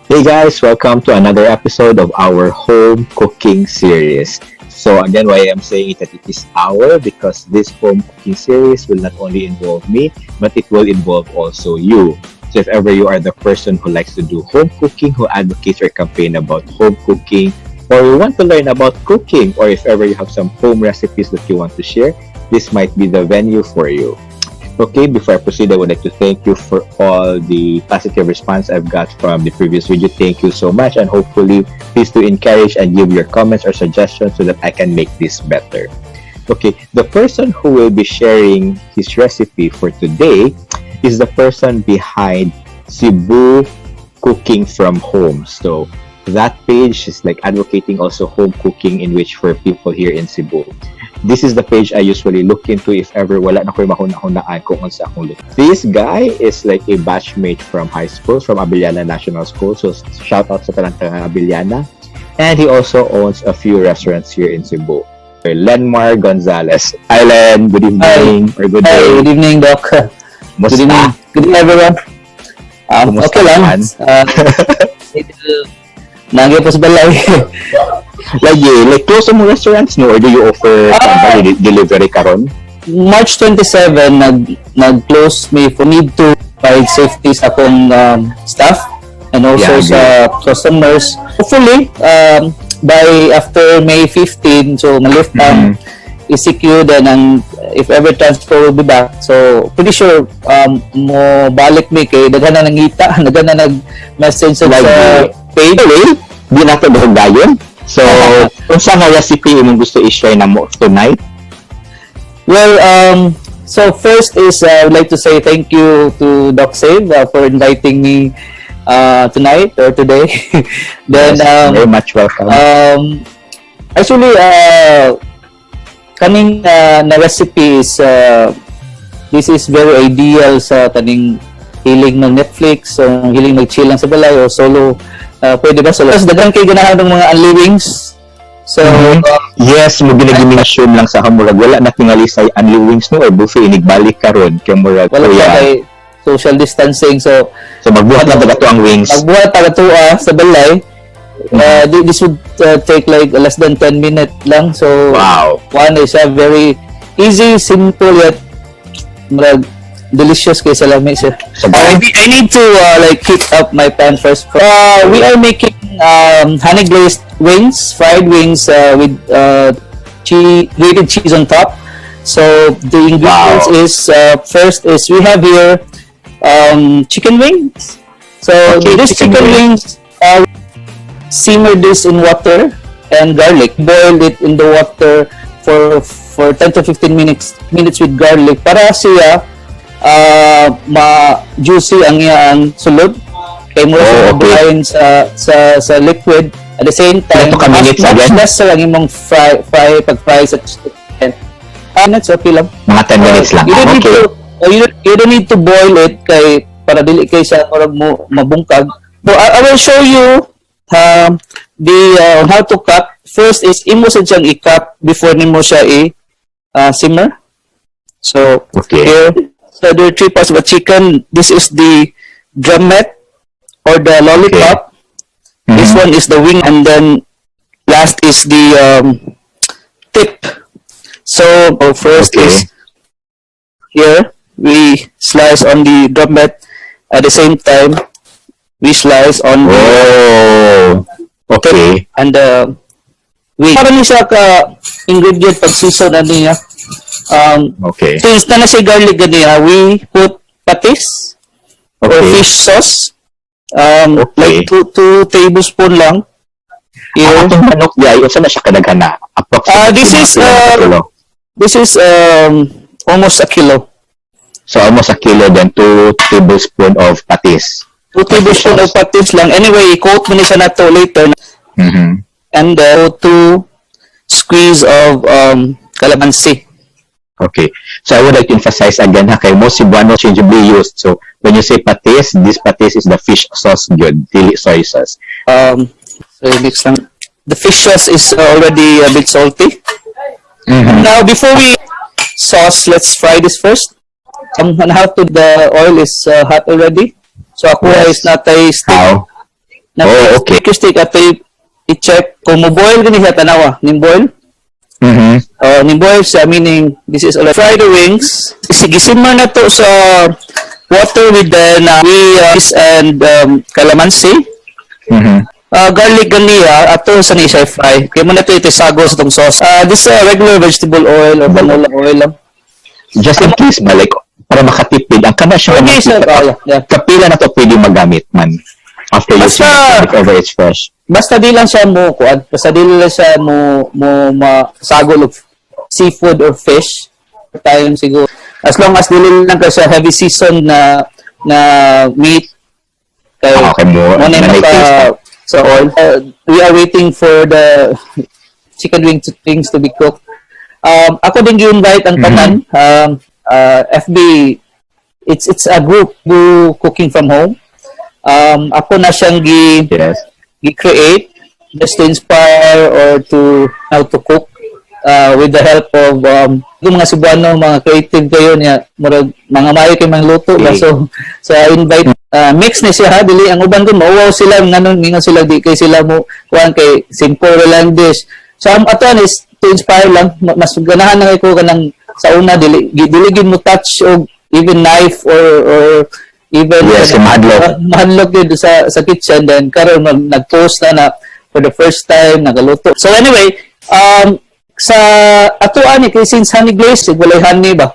Hey guys, welcome to another episode of our home cooking series. So again, why I'm saying it that it is our, because this home cooking series will not only involve me, but it will involve also you. So if ever you are the person who likes to do home cooking, who advocates or campaign about home cooking, or you want to learn about cooking, or if ever you have some home recipes that you want to share, this might be the venue for you. Okay, before I proceed, I would like to thank you for all the positive response I've got from the previous video. Thank you so much, and hopefully, please do encourage and give your comments or suggestions so that I can make this better. Okay, the person who will be sharing his recipe for today is the person behind Cebu Cooking from Home. So that page is like advocating also home cooking in which for people here in Cebu. This is the page I usually look into if ever wala na ko'y mahuna-hunaan kung unsa akong luto. This guy is like a batchmate from high school, from Abellana National School. So shout out sa tanang taga Abellana. And he also owns a few restaurants here in Cebu. Lenmar Gonzalez. Hi, Len. Good evening or good Hi, day. Good evening, Doc. Good Musta? Evening. Good evening, everyone. Kumusta Okay lang. Naman? Naa gyud po sa balay. Lagi, like close mo restaurants, no? Or do you offer delivery karon? March 27, nag-close mi for need to provide safety sa akong staff and also sa customers. Hopefully, by after May 15, so malift ang ECQ, then ang if ever transfer will be back. So, pretty sure mo balik mi kay daghan na nangita, daghan na nag-message sa Lagi. Page. Anyway, di nato dayon. So, unsa nga recipe imong gusto i-share namo tonight? Well, so first is I would like to say thank you to Doc Save for inviting me tonight or today. Then Yes, very much welcome. Actually, kaning na recipe is this is very ideal sa kaning hilig mag Netflix o hilig mag chill lang sa balay o solo. Pwede ba solo? Tapos daghan kay ganahan ng mga unli wings. So, Yes, mo ginagi-mention lang sa murag wala na tingali sa unli wings, no, or buffet inigbalik karon kay murag wala kuya. pa kay social distancing. So, So magbuhat na taga ang wings. Magbuhat ta atoa sa balay. This would take like less than 10 minutes lang. So, one is a very easy, simple yet murag delicious kay sa lami siya. So, I need to like heat up my pan first. We are making honey glazed wings, fried wings with cheese, grated cheese on top. So the ingredients is first is we have here chicken wings. So this chicken chicken wings, simmer this in water and garlic. Boil it in the water for 10 to 15 minutes with garlic para siya ma-juicy ang iyang sulod. Kay mo siya brine sa liquid. At the same time, Pila to ka minutes much again? Lesser ang imong fry pag fry sa chicken. Minutes, okay lang. Mga 10 minutes lang. You don't need to you don't need to boil it kay para dili kay sa murag mo mabungkag. So I will show you the how to cut. First is imo sa siyang i-cut before nimo siya i simmer. So here, so there are three parts of a chicken. This is the drumette or the lollipop. This one is the wing, and then last is the tip. So first is here we slice on the drumette. At the same time, we slice on the and the wing. Para ni siya ka ingredient pag season ano niya. Since na na siya garlic ganiya, we put patis or fish sauce. Like 2 tablespoon lang. Ang Here. Atong manok diay, unsa na siya kadaghana? Approximately This mga is, pila ka kilo? This is almost a kilo. So almost a kilo, then 2 tablespoon of patis. 2 tablespoon of patis lang. Anyway, i-coat mo ni siya nato later. And two squeeze of calamansi. Okay. So I would like to emphasize again ha, kay most Cebuano changeably used. So when you say patis, this patis is the fish sauce gyud, dili soy sauce. So mix lang. The fish sauce is already a bit salty. Now, before we sauce, let's fry this first. And how to the oil is hot already. So ako is not a stick. How? Na Baker's stick ato i-check kung mo boil gani siya, tanawa, ning boil. Ning boil siya, meaning this is already. Fry the wings. Sige, simmer na to sa water with the we and calamansi. Garlic ganiya ato sa ni siya fry. Kay mo na to ito sago sa tong sauce. This regular vegetable oil or canola oil lang. Just in case ba, like, para makatipid, ang kana siya Okay, sir. Oh, yeah. Kapila na to pwede magamit man after using it, if ever it's fresh? Basta di lang siya mo kuan, basta di lang siya mo masagol of seafood or fish time siguro. As long as dili lang ka siya heavy season na meat kay Ah, okay mo, mo na na may maka taste. Sa oil. We are waiting for the chicken wings to be cooked. Ako din gi-invite ang tanan FB, it's a group who cooking from home. Ako na siyang gi gi-create just to inspire or to how to cook with the help of yung mga Cebuano, mga creative kayo niya, murag mga mayo kay mga luto ba. So I invite, mix ni siya ha, dili ang uban ko mauwaw sila nganong ningon sila di kay sila mo kuan kay simple lang dish. So ang ato is to inspire lang. Mas ganahan na ko kanang sa una dili gid mo touch og even knife or even Yes, mahadlok. Mahadlok yun sa kitchen. Then karon nag-post na na for the first time nagaluto. So anyway, sa ato ani kay since honey glaze, walay honey ba?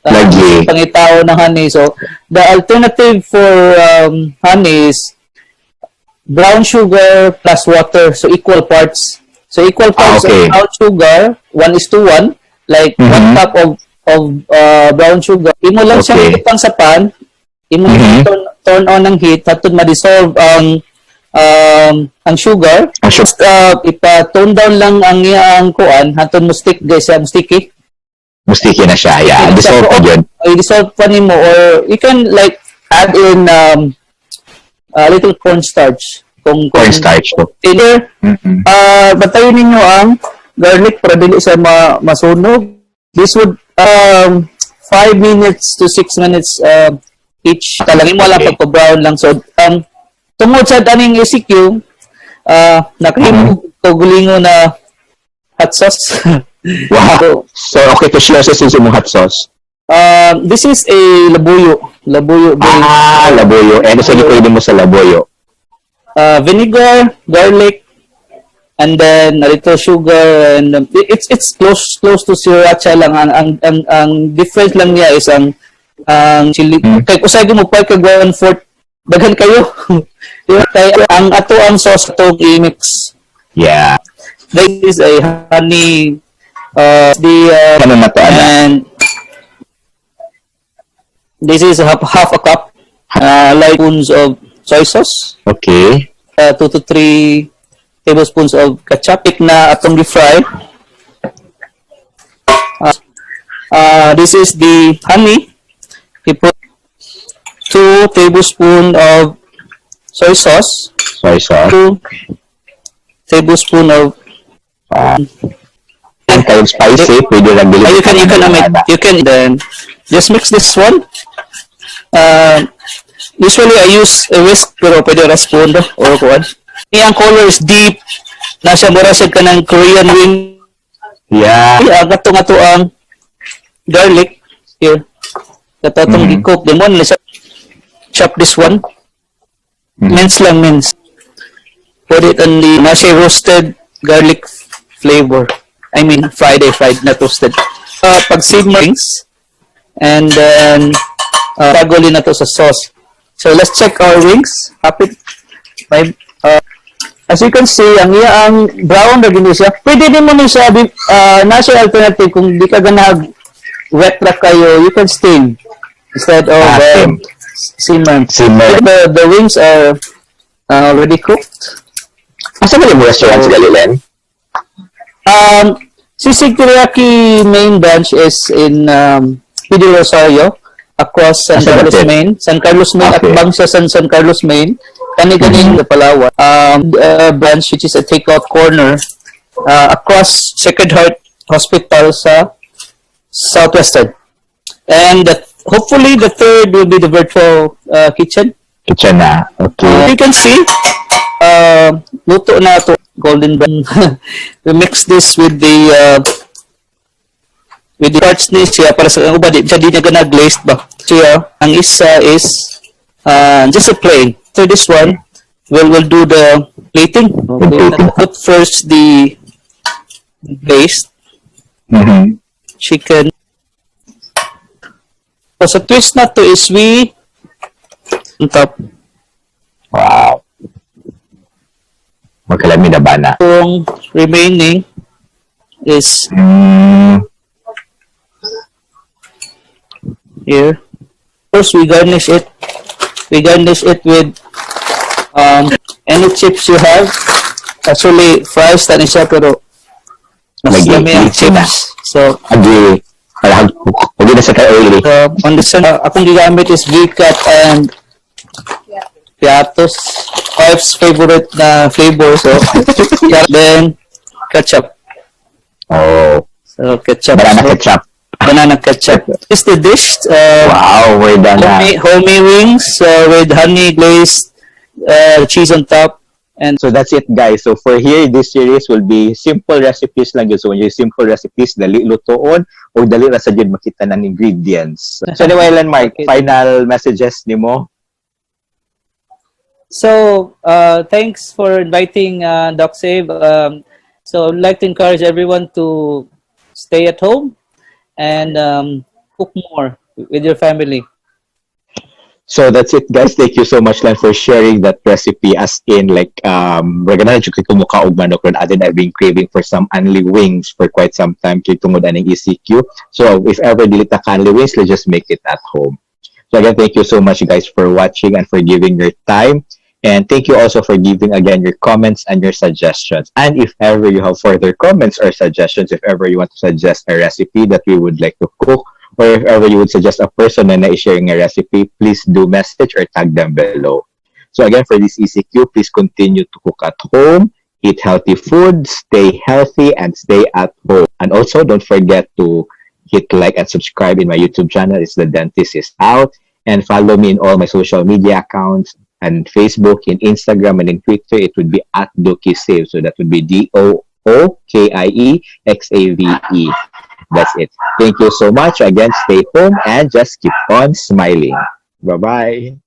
Lagi. Pangitao ng honey. So the alternative for honey is brown sugar plus water, so equal parts. So equal parts of brown sugar, 1:1, like 1 cup of brown sugar. Imo lang siyang ibutang sa pan, imo turn on ang heat hantod ma-dissolve ang sugar. Ang sugar. Just, ipa-tone down lang ang iyang kuan hantod mo stick guys, mo sticky. Mo-sticky na siya. Yeah, Sticky dissolve siya. pa yun. I-dissolve pa nimo or you can like add in a little cornstarch kung Cornstarch to. Thinner. Batayin ninyo ang garlic para dili siya masunog. This would 5 minutes to 6 minutes each. Talangin mo lang pagka-brown lang. So, tungod sa aning ECQ, nakahimo ko gulingo na hot sauce. Wow. So, So, okay to share sa imong hot sauce. This is a labuyo. Labuyo based. Ah, labuyo. Eh, ano sa pwede mo sa labuyo? Vinegar, garlic, and then a little sugar and it's close to sriracha lang. Ang difference lang niya is ang chili. Kay usay mo pa kag 1/4 daghan kayo. Di ba? Kay ang ato ang sauce atong i-mix. This is a honey the Ano na to, ana? And this is half a cup like spoons of soy sauce, 2 to 3 tablespoons of ketchup na atong gi-fry. This is the honey. You put 2 tablespoons of soy sauce, Soy sauce. 2 tablespoon of Ah. Kayong spicy, pwede lang dili. You can omit, you can then just mix this one. Usually I use a whisk pero pwede ra spoon do or kuan. Iyang color is deep. Nasa mura siya kanang Korean wing. Ang kato nga to ang garlic here. Kato atong gi-cook then mo na siya chop this one. Mince lang, mince. Put it on the na siya roasted garlic flavor. I mean, fried, fried, not roasted. Pag simmer wings, and then tagolin na to sa sauce. So let's check our wings. Hapit. May, as you can see, ang iya ang brown na gini siya. Pwede din mo ni siya, nasa alternative kung di ka ganahag wet ra kayo, you can steam instead of Ah, steam. Simmer. Simmer. The wings are already cooked. Asa ba yung restaurant sa Galilen? Sisig Teriyaki main branch is in P. Del Rosario, across San Asa ba Carlos ito? Main. San Carlos Main, at bang sa San Carlos Main. Kani ganing Palawan. Branch which is a takeout corner across Sacred Heart Hospital sa Southwestern. And hopefully the third will be the virtual kitchen. Kitchen na. Okay. You can see luto na to golden brown. We mix this with the parts ni siya para sa uban di siya di na gana glazed ba. Siya ang isa is just a plain. So this one we'll do the plating. Okay. Plating. Put first the glazed chicken. So sa twist na to is we on top. Wow. Magkalami na ba na? Kung remaining is here. First, we garnish it. We garnish it with any chips you have. Actually, fries tani siya pero mas Lagi, lami ang litsi na. Chips. So, Agree. Parang, hindi na sa ka-early. On the center, akong gigamit is V-Cut and Piatos. Wife's favorite na flavor. So, then, ketchup. Oh, So, ketchup. Banana So, ketchup. Banana ketchup. This is the dish. Wow, we're done na. Homemade wings with honey glazed cheese on top. And So that's it, guys. So for here, this series will be simple recipes lang yun. So when you simple recipes, dali lutoon o dali ra sa jud makita ng ingredients. So anyway, Len Mark, final messages nimo? So, thanks for inviting Doc Save. So, I'd like to encourage everyone to stay at home and cook more with your family. So that's it, guys. Thank you so much, Len, for sharing that recipe. As in, like, we're gonna jud ko mukaog manok ron. Atin, I've been craving for some unli wings for quite some time kay tungod aning ECQ. So if ever dili ta ka unli wings, let's just make it at home. So again, thank you so much, guys, for watching and for giving your time. And thank you also for giving again your comments and your suggestions. And if ever you have further comments or suggestions, if ever you want to suggest a recipe that we would like to cook, or if ever you would suggest a person na na-sharing a recipe, please do message or tag them below. So again, for this ECQ, please continue to cook at home, eat healthy food, stay healthy, and stay at home. And also, don't forget to hit like and subscribe in my YouTube channel. It's The Dentist Is Out. And follow me in all my social media accounts and Facebook, in Instagram, and in Twitter. It would be @DookieSave. So that would be DOOKIEXAVE. That's it. Thank you so much. Again, stay home and just keep on smiling. Bye-bye.